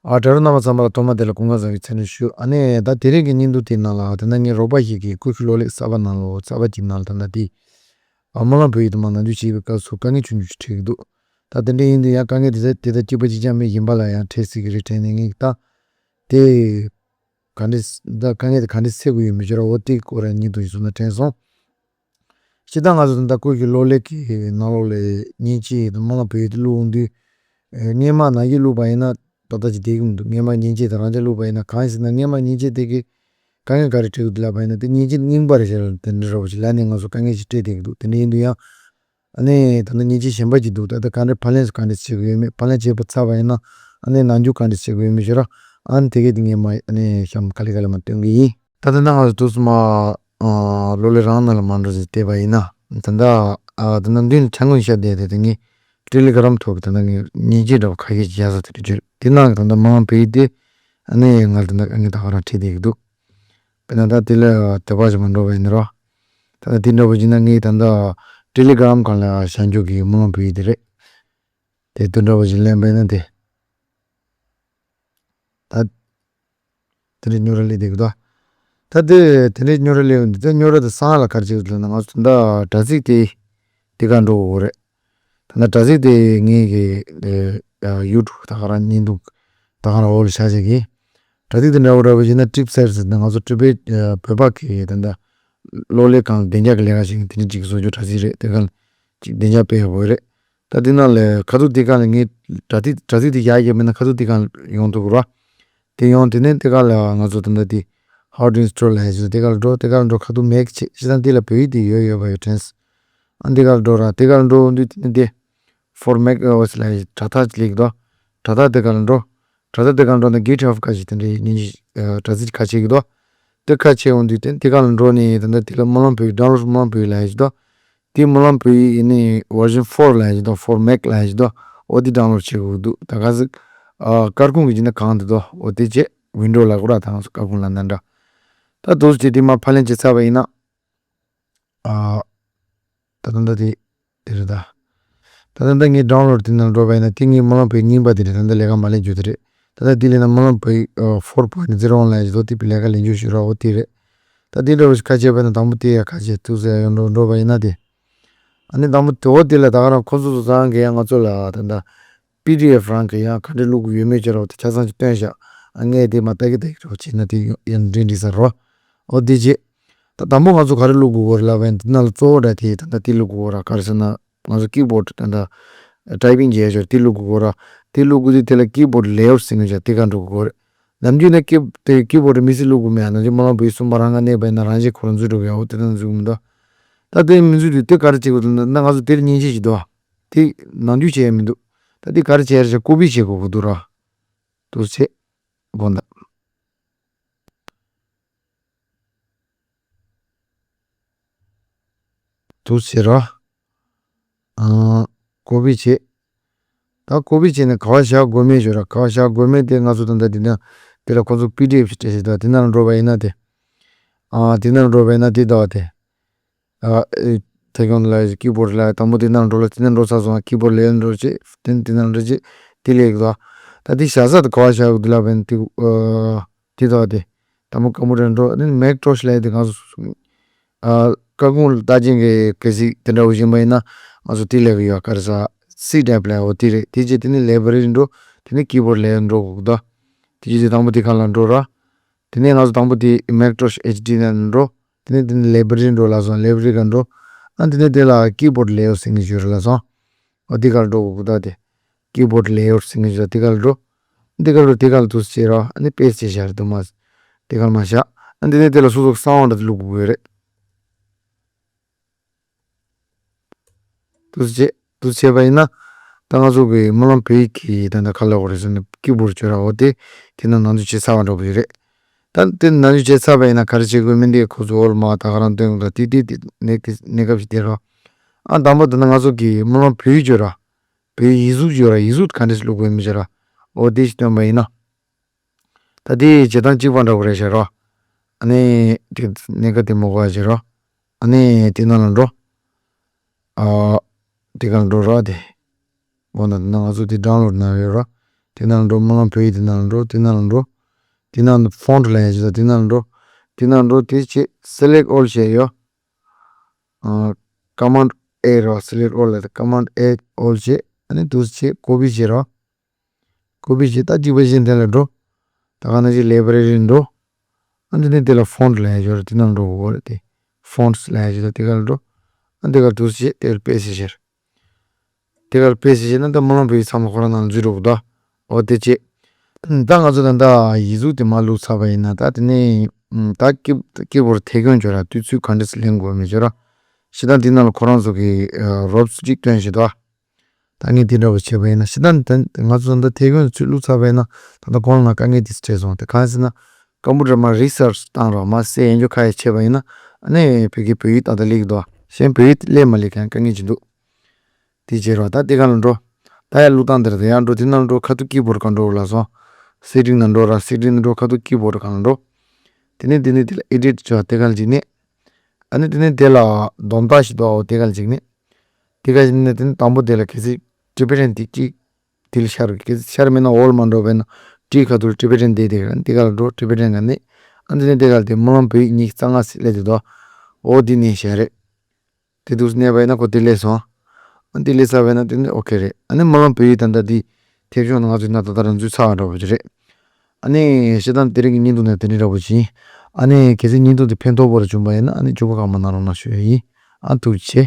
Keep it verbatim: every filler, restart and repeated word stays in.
ཨ་དྲ་གྲོགས་རྣམ་པ་ཚང་མ་ལ་ཐོག་མ་དེ་ལ་སྐུ་ཁམས་བཟང་བའི་འཚམས་འདྲི་ཞུ། ཨ་ནི་ད་དེ་རིང་གི་བརྙན་ཐུང་དེའི་ནང་ལ་ད་ནང་ངའི་རོགས་པ་ཞིག་གིས་སྐུ་ཞབས་གློག་ཀླད་གསར་པ་ནང་ལོགས་གསར་པ་ཅིག་ནང་ལ་ད་ནང་དེ་ཨ་སྨོན་ལམ་བོད་ཡིག་དུ་མ་ནང་འཇུག་བྱེད་པའི་སྐབས་སུ་དཀའ་ངལ་ཆུང་ཆུང་ཞིག་འཕྲད་ཀྱི་འདུག་ད་དེ་འདྲ་ཡིན་དུས་ཡང་དཀའ་ངལ་དེ་དག་དེ་དག་གཅིག་པ་གཅིག་རྐྱང་མེད་གཞན་པ་ལ་ཡང་འཕྲད་སྲིད་ཀྱི་རེད་དྲན་ནས་ངས་ད་དེ་ག་འདྲས་ད་དཀའ་ངལ་དེ་ག་འདྲས་སེལ་དགོས་ཡོད་མེད་ཅོ་ར་འོ་དེ་སྐོར་ར་བརྙན་ཐུང་ཞིག་བཟོ་ན་དྲན་སོང་། སྤྱིར་བཏང་ང་ཚོ་ད་ལྟ་སྐུ་ཞབས་གློག་ཀླད་ཀྱི་ནང་ལོགས་ལ་མཉེན་ཆས་དང་སྨོན་ལམ་བོད་ཡིག་དེ་བླུགས་འོང་དུས། ཨེ་སྔོན་མ་ནང་བཞིན་བླུགས་པ་ཡིན་ན་ཏག་ཏག་ཅིག་བསྡད་ཀྱི་མི་འདུག་སྔོན་མ་མཉེན་ཆས་དང་རང་ཅག་བླུགས་པ་ཡིན་ན། གང་ཡིན་ཟེར་ན་སྔོན་མ་མཉེན་ཆས་དེ་གིས་དཀའ་ངལ་ག་རེ་འཕྲད་ཀྱི་འདུག་ལབ་པ་ཡིན་ན། དེ་མཉེན་ཆས་རྙིང་པ་རེད་ཟེར་བ་དེ་འདྲ་འདྲ་པོ་ཞིག་ལབ་ནས་ང་ཚོ་དཀའ་ངལ་ཞིག་འཕྲད་བསྡད་ཀྱི་འདུག་དེ་འདྲ་ཡིན་དུས་ཡང་། ཨ་ནི་ད་ལྟ་མཉེན་ཆས་གཞན་པ་ཅིག་འདུག་ད་ལྟ་ག་འདྲ་ཕབ་ལེན་ག་འདྲ་བྱེད་དགོས་ཡོད་མེད། ཕབ་ལེན་བྱས་པ་ཚར་བ་ཡིན་ན་ཨ་ནི་ནང་འཇུག་ག་འདྲ་བྱེད་དགོས་ཡོད་མེད་ཞུ་ར། ཨ་ནི་དེ་གས་དེ་ངས་མ་ཨ་ནི་གཤམ་ག་ལེ་ག་ལེ་མ་སྟོན་གྱི་ཡིན། ད་ལྟ་ན་ང་ཚོ་དུས་སུ་མ་ཨ་གློག་ཀླད་རང་ནང་ལ་མ་འགྲོ་ཟེར་བལྟས་པ་ཡིན་ན། ད་ལྟ་ཨ་ད་ལྟ་མདུན་ལ་ཆང་ཀུན་ཤ་བསྡད་དེ་དེ་ངས་ཊེ་ལི་གྷི་རམ་ཐོག་གི་ད་ལྟ་ངས་མཉེན་ཆས་འདྲ་པོ་ཁ་ཤས་ཤིག་བཞག་ས་དེ་འདྲ་བརྗོད། དེ་ནང་གི་ད་ལྟ་མ་འོངས་པའི་དེ་ཨ་ནི་ང་ད་ལྟ་དཀའ་ངལ་ད་ག་རང་འཕྲད་བསྡད་ཀྱི་འདུག་དཔེར་ན་ད་དེ་ལ་དད་པ་ཞིག་མ་འགྲོ་བ་ཡིན་ན་རོ། ད་ལྟ་དེ་འདྲ་པོ་ཡིན་ན་ངས་ད་ལྟ་ཊེ་ལི་གྷི་རམ་སྒང་ལ་བཞག་འཇོག་གི་སྨོན་ལམ་བོད་ཡིག་དེ་རེད། དེ་དོན་འདྲ་པོ་ཞིག་ལེན་པ་ཡིན་ན་དེ། ད། དེ་འདྲའི་རྙོག་དྲ་སླེབས་བསྡད་ཀྱི་འདུག་ད་དེ་དེ་འདྲའི་རྙོག་དྲ་སླེབས་ཡོང་དུས། དེ་རྙོག་དྲ་དེ་སང་ལ་ག་རེ་བྱེད་དགོས་ལབ་ན། ང་ཚོ་ད་ལྟ་དྲ་ཚིགས་དེ་དེ་གར་འགྲོ་དགོས་རེད། ད་ལྟ་དྲ་ཚིགས་དེ་ངེད་ཀྱི་ཡུ་ཊུབ་ད་ག་རང་བརྙན་ཐུང་ད་ག་རང་འོག་ལ་བཞག་བྱེད་ཀྱི། དྲ་ཚིགས་དེ་འདྲ་པོ་འདྲ་པོ་ཡིན་ན་ཊིབ་སེར་ཟེར་ནས་ང་ཚོ་ཊིབ་པའི་བོད་པ་གི་ད་ལྟ་གློག་ཀླད་སྒང་ལ་བདེ་འཇགས་ཀྱི་ལས་ཀ་བྱེད་མཁན་དེ་འདྲ་ཅིག་བཟོ་རྒྱུ་དྲ་ཚིགས་རེད། དེ་ག་ལ་ཅིག་བདེ་འཇགས་སྤེལ་ཡག་པོ་རེད། ད་དེ་ནང་ལ་ཁ་ཐུག་དེ་ག་ལ་ངས་དྲ་ཚིགས་དྲ་ཚིགས་དེ་ཡར་ཡོད་མེད་ན་ཁ་ཐུག་དེ་ག་ལ་ཡོང་ཐུབ་ཀྱི་རེད། དེ་ཡོང་དེ་ནས་དེ་ག་ལ་ང་ཚོ་ད་ལྟ་དེ་How to install ལབ་ཡ་ཞིག་དེ་ག་ལ་འགྲོ། དེ་ག་ལ་འགྲོ། ཁ་ཐུག་མེག་བྱེད། ཤི་ད་དེ་ལ་བོད་ཡིག་དེ་ཡོད་ཡོད་པ་ཡོད་དྲན། ཨ་དེ་ག་ལ་འགྲོ་ར། དེ་ག་ལ་འགྲོ་དུས་དེ་ནས་དེ་For Mac O S ལབ་ཡ་དྲ་ཐག་ཅིག་སླེབས་ཀྱི་འདུག་དྲ་ཐག་དེ་ག་ལ་འགྲོ། དྲ་ཐག་དེ་ག་ལ་འགྲོ་ན་GitHub ཁ་ཅིག་དེ་འདྲའི་མཉེན་ཆས་དྲ་ཚིགས་ཁ་ཕྱེ་གི་འདུག་དེ་ཁ་ཕྱེ་འོང་དུས་དེ་དེ་ག་ལ་འགྲོ་ནས་ད་ལྟ་དེ་ལ་སྨོན་ལམ་བོད་ཡིག་ཌའུན་ལོཌ་སྨོན་ལམ་བོད་ཡིག་ལབ་ཡ་ཞིག་འདུག་དེ་སྨོན་ལམ་བོད་ཡིག་ཡིན་ནའི་version four ལབ་ཡ་ཞིག་འདུག For Mac ལབ་ཡ་ཞིག་འདུག་འོ་དེ་ཌའུན་ལོཌ་བྱེད་དགོས་འདུག་ད་ག་ཟིག་ཨ་སྐར་ཁུང་གི་ཡིན་ན་གང་དེ་འདུག་འོ་དེ་བྱས་Windows ལབ་དགོས་ར། ད་ང་ཚོ་སྐར་ཁུང་ལབ་ན་འདྲ། ད་འདུག་སེ་བྱས་དེ་མར་ཕབ་ལེན་བྱས་ཚར་བ་ཡིན་ན། ཨ། ད་ད་ད་དེ་དེ་རེད་ད། ད་ད་ད་ངས་ཌའུན་ལོཌ་དེ་ནང་འགྲོ་བ་ཡིན་ན་དེ་ངའི་སྨོན་ལམ་བོད་ཡིག་རྙིང་པ་དེ་རེད། ད་ད་ལས་ཀ་མ་ལས་རྒྱུ་དེ་རེད། ད་ད་དེ་ལས་ན་སྨོན་ལམ་བོད་ཡིག་four point zero one ལབ་ཡ་ཞིག་འདུག་དེ་ལས་ཀ་ལས་རྒྱུ་ཞུ་ར། འོ་དེ་རེད། ད་དེ་འདྲ་བོ་ཞིག་ཁ་ཕྱེ་བ་ན་དང་པོ་དེ་ཡ་ཁ་ཕྱེ་ཐུག་ཟེར་ཡ་འགྲོ་འགྲོ་བ་ཡིན་ན་དེ། ཨ་ནི་དང་པོ་དེ་འོ་དེ་ལ་ད་ག་རང་ཁོ་ཚོ་ཚོ་ཚང་གི་ཡང་ང་ཚོ་ལ་ད་ད་པི་ཌི་ཨེཕ་རང་གི་ཡང་ག་འདྲ་བླུག་གི་ཡོད་མེད་ཅེས་ར། འོ་དེ་ཆ་ཚང་ཅིག་སྟོན་ཤག་ཨ་ངས་དེ་མ་ལྟ་གི་ལྟ་གི་རོགས་བྱས་ན་དེ་ཡང་འགྲིག་འགྲིག་ས་རོ། འོ་དེ་བྱས། ད་དང་པོ་ང་ཚོ་ག་རེ་བླུག་དགོས་རེད་ལབ་པ་ཡིན་དེ་ན་ལ་གཙོ་བོ་འདྲ་དེ་ད་ལྟ་དེ་བླུག་དགོས་ར། ག་རེ་ཟེར་ན་ང་ཚོ་ཀི་བོཌ་ད་ལྟ་ཊའི་པིང་བྱས་ཞོར་དེ་བླུག་དགོས་ར། དེ་བླུག་དགོས་དུས་དེ་ལ་ཀི་བོཌ་ལེ་ཨའུཊ་ཟེར་མཁན་ཅིག་དེ་ག་འགྲོ་དགོས་རེད། ནམ་རྒྱུན་ན་ཀི་དེ་ཀི་བོཌ་མི་སེར་བླུག་དགོས་མེད། ནམ་རྒྱུན་སྨོན་ལམ་བོད་ཡིག་གསུམ་པ་རང་ག་གནས་པ་ཡིན་ན་རང་བཞིན་ཁོ་རང་འཛུལ་འགྲོ་གི་ཡ། འོ་དེ་ད་འཛུལ་གི་མི་འདུག་ད་དེ་མི་འཛུལ་དུས་དེ་ག་རེ་བྱེད་དགོས་འདུག་ན་ང་ཚོ་དེར་མཉེན་ཆས་ཅིག་འདུག་ཨ། དེ་ནང་འཇུག་བྱེད་ཡ་མི་འདུག་ད་དེ་ག་རེ་བྱེད་ཡ་རེད་ཤག་ཀོ་པི་བྱེད་དགོས་ཀྱི་འདུག་ར། འདུག་སེ་བྱས། དགོངས་དག་འདུག་ཟེར་རོ། ཨང་། ཀོ་པི་བྱེད། ད་ཀོ་པི་བྱས་ནས་ག་པར་བཞག་དགོས་མེད་ཞུ་ར། ག་པར་བཞག་དགོས་མེད་དེ་ང་ཚོ་ད་ལྟ་འདི་ན་དེ་ལ་ཁོ་ཚོ་པི་ཌི་ཨེཕ་ཞིག་སྤྲད་ཤག་ད་དེ་ནང་འགྲོ་བ་ཡིན་ན་དེ། ཨ་དེ་ནང་འགྲོ་བ་ཡིན་ན་དེ་ད་བ་དེ། ཨ་ཨེ་ཐད་གཡོག་ལ་ཀི་བོཌ་ལ་དང་པོ་དེ་ནང་འགྲོ་ལ། དེ་ནང་འགྲོ་ཚར་སོང་ང་ཀི་བོཌ་ལ་ཡར་འགྲོ་བྱེད། དེ་དེ་ནང་འགྲོ་བྱེད། དེ་ལས་ཀྱི་ད། ད་དེ་བཞག་ས་དེ་ག་པར་བཞག་དགོས་འདུག་ལབ་པ་ཡིན་དེ། ཨ། དེ་དག་དེ། དང་པོ་ཀམ་པུ་ཊར་འགྲོ། ཨ་ནི་མེག་ཊོཤ་ལབ་ཡ་དེ་ང་ཚོ། ཨ། སྐར་ཁུང་ལ་ལྟ་ཅན་གྱི་གལ་སྲིད་དེ་འདྲ་བོ་ཡིན་པ་ཡིན་ན། ང་ཚོ་དེ་ལས་ཀྱི་ཡོད་ག་རེ་ཟ། སི་ཊེབ་ལབ་ཡ་འོ་དེ་རེད། དེ་རྗེས་དེ་ནི་ལའི་བྷ་རེ་རི་འགྲོ། དེ་ནི་ཀི་བོཌ་ལ་ཡར་འགྲོ་དགོས་ཀྱི་འདུག་དེ་རྗེས་དེ་དང་པོ་དེ་ག་ལ་འགྲོ་ར། དེ་ནས་ང་ཚོ་དང་པོ་དེ་མེག་ཊོཤ་ཨེཆ་ཌི་ནང་འགྲོ། དེ་ནས་དེ་ནི་ལའི་བྷ་རེ་རི་འགྲོ་ལབ་སོང་། ལའི་བྷ་རེ་རི་ག་འགྲོ། ཨ་དེ་ནས་དེ་ལ་ཀི་བོཌ་ལེ་ཨའུཊ་ཟེར་མཁན་ཞིག་ཡོད་རེད་ལབ་སོང་། འོ་དེ་ག་ལ་འགྲོ་དགོས་ཀྱི་འདུག་དེ། ཀི་བོཌ་ལེ་ཨའུཊ་ཟེར་མཁན་ཞིག་དེ་ག་ལ་འགྲོ། དེ་ག་ལ་འགྲོ་དེ་ག་ལ་འདུག་སེ་བྱས་ར། ཨ་ནི་པེ་སི་ཊི་བྱས་བཞག་རེད་འདུག་མ། དེ་ག་ལ་མར་བཞག་ཨ་དེ་ནས་དེ་ལ་སོ་སོ་གསང་བ་འདྲ་དེ་བླུག་དགོས་ཀྱི་རེད། འདུག་སེ་བྱས། འདུག་སེ་བྱས་པ་ཡིན་ན། ད་ང་ཚོ་གི་སྨོན་ལམ་བོད་ཡིག་གི་ད་ལྟ་ག་ལབ་དགོས་རེད་ཟེར་ན་ཀི་བོཌ་བྱོས་ར། འོ་དེ། དེ་ནང་ནང་འཇུག་བྱས་ཚར་བ་འདྲ་པོ་ཞིག་རེད། ད་དེ་ནང་འཇུག་བྱས་ཚར་བ་ཡིན་ན་ག་རེ་བྱེད་དགོས་མིན་དེ་ཁོ་ཚོ་འོག་ལ་མར་ད་ག་རང་སྟོན་གྱི་འདུག་དེ་དེ་དེ་གནས་གནས་སྐབས་ཤིག་དེ་རོ། ཨ་དང་པོ་དེ་ནི་ང་ཚོ་གི་སྨོན་ལམ་བོད་ཡིག་བྱོས་ར། བོད་ཡིག་ཡིག་གཟུགས་བྱོས་ར། ཡིག་གཟུགས་ག་འདྲས་བླུག་དགོས་མིན་བྱོས་ར། འོ་དེ་ཞིག་སྟོན་པ་ཡིན་ན། ད་དེ་བྱེད་སྟངས་གཅིག་པ་འདྲ་པོ་རེད་ཤག་རོ། ཨ་ནི་དེ་གནས་སྐབས་དེ་མོ་གོ་བ་བྱེད་རོ། ཨ་ནི་དེ་ནང་ལ་འགྲོ། ཨ། དེ་ག་ལ་འགྲོ་ར་དེ། འོ་ན་ང་ཚོ་དེ་ཌའུན་ལོཌ་གནང་ཡོད་ར། དེ་ནང་ལ་འགྲོ། སྨོན་ལམ་བོད་ཡིག་དེ་ནང་ལ་འགྲོ། དེ་ནང་ལ་འགྲོ། དེ་ནང་ལ་ཕོན་ཊི་ལབ་ཡ་ཅིག་དང་། དེ་ནང་ལ་འགྲོ། དེ་ནང་ལ་འགྲོ། དེ་བྱས་སེ་ལེག་ཊི་ཨོལ་བྱས་ཡོད། ཨ། ཀ་མན་ཌི་ཨེ་རོ། སེ་ལེག་ཊི་ཨོལ་ལ་ཀ་མན་ཌི་ཨེ་ཨོལ་བྱས། ཨ་ནི་འདུག་སེ་བྱས་ཀོ་པི་བྱས་རོ། ཀོ་པི་བྱས། ད་གཅིག་པ་བཞིན་དེ་ལ་འགྲོ། ད་ག་ནང་བཞིན་ལའི་བྷ་རེ་རི་འགྲོ། ཨ་འདི་ནས་དེ་ལ་ཕོན་ཊི་ལབ་ཡ་ཡོད་རེད། དེ་ནང་འགྲོ་དགོས་རེད། དེ་ཕོན་ཊི་ལབ་ཡ་ཅིག་དང་། དེ་ག་ལ་འགྲོ། ཨ་འདི་ག་འདུག་སེ་བྱས་དེ་ལ་པེ་སི་ཊི་བྱས། དེ་ག་ལ་པེ་སི་ཊི་བྱས་ན་ད་སྨོན་ལམ་བོད་ཡིག་ཚང་མ་ཁོ་རང་ནང་ལ་འཛུལ་འགྲོ་གི་འདུག། འོ་དེ་བྱས། ད་ང་ཚོ་ད་ལྟ་ཡིག་གཟུགས་དེ་མར་བླུགས་ཚར་བ་ཡིན་ན། ད་དེ་ནས་ད་ཀི་ཀི་བོར་ཌི་ཐད་སྐྱོང་བྱོས་ར། དུས་ཚོད་ག་འདྲ་སེ་ལེན་དགོས་མེད་བྱོས་ར། ཤི་ད་འདི་ནང་ལ་ཁོ་རང་ཚོ་གི་རོབ་ཙམ་ཅིག་སྟོན་བཞིན་འདུག། ད་ངས་འདི་འདྲ་བོ་བྱས་པ་ཡིན་ན། ཤི་ད་ང་ཚོ་ད་ལྟ་ཐད་སྐྱོང་ཚུར་བླུགས་ཚར་བ་ཡིན་ན། ད་ལྟ་ཁོ་རང་ལ་དཀའ་ངལ་དེ་འཕྲད་སོང་། དེ་གང་ཡིན་ཟེར་ན། ཀམ་པུ་ཊར་མར་རི་སི་ཊར་ཇི་བཏང་རོགས། མར་གསལ་ཡན་ཆོད་ཁ་ཡ་བྱས་པ་ཡིན་ན། ཨ་ནི་བོད་ཀྱི་བོད་ཡིག་ཏག་ཏག་སླེབས་ཀྱི་འདུག། གཞན་བོད་ཡིག་སླེབས་མ་སླེབས་གང་དཀའ་ངལ་ཅིག་འདུག། དེ་བྱས་རོགས། ད་དེ་ག་ལ་འགྲོ། ད་ཡར་བླུགས་སྟངས་དེར་དེ་ཡར་འགྲོ། དེ་ནང་འགྲོ། ཁ་ཐུག་ཀི་བོར་ཌི་སྒང་འགྲོ་ལབ་སོང་། སེ་ཊིང་ནང་འགྲོ་ར། སེ་ཊིང་ནང་འགྲོ། ཁ་ཐུག་ཀི་བོར་ཌི་སྒང་ལ་འགྲོ། དེ་ནས་དེ་ནས་དེ་ལ་ཨེ་ཌིཊ་བྱོས། དེ་ག་ལ་འཇིགས་ནས། ཨ་ནི་དེ་ནས་དེ་ལ་སྡོམ་རྟགས་ཤིག་འདུག། འོ་དེ་ག་ལ་འཇིགས་ནས། དེ་ག་ལ་འཇིགས་ནས་དེ་ནས་དང་པོ་དེ་ལ་གལ་སྲིད་ཊི་བེ་ཊན་དེ་ཅིག་དེ་ལ་ཤར། གལ་སྲིད་ཤར་མེད་ན་འོག་ལ་མར་འགྲོ་བས་ན་ཊི་ཁ་ཐུག་ཊི་བེ་ཊན་དེ་དེ་ག་ལ། དེ་ག་ལ་འགྲོ། ཊི་བེ་ཊན་ག་ནས། ཨ་ནི་དེ་ནས་དེ་ག་ལ་དེ་སྨོན་ལམ་བོད་ཡིག་ཉི་ཤུ་རྩ་ལྔ་ཟེར་སླེབས་དེ་འདུག། འོ་དེ་ནས་བྱས་རེད། དེ་འདུག་སེ་གནས་པ་ཡིན་ན་ཁོ་དེ་སླེབས་སོང་། ཨ་དེ་སླེབས་ཚར་བས་ན་དེ་ནི་ཨོ་ཁེ་རེད། ཨ་ནི་སྨོན་ལམ་བོད་ཡིག་ད་ལྟ་དེ་ཐད་སྐྱོང་ནང་ང་ཚོའི་ནང་ད་ལྟ་རང་འཛུལ་ཚར་བ་འདྲ་བོ་ཅིག་རེད། ཨ་ནི་ཤི་ད་དེ་རིང་གི་བརྙན་ཐུང་ནི་དེ་འདྲ་འདྲ་བོ་ཅིག་ཡིན། ཨ་ནི་གལ་སྲིད་བརྙན་ཐུང་དེ་ཕན་ཐོགས་པོ་རེ་བྱུང་པ་ཡིན་ན། ཨ་ནི་མཇུག་པ་གང་མ་གནང་རོགས་གནང་ཞུ་ཡ་ཡིན། ཨ་ཐུགས་རྗེ་ཆེ།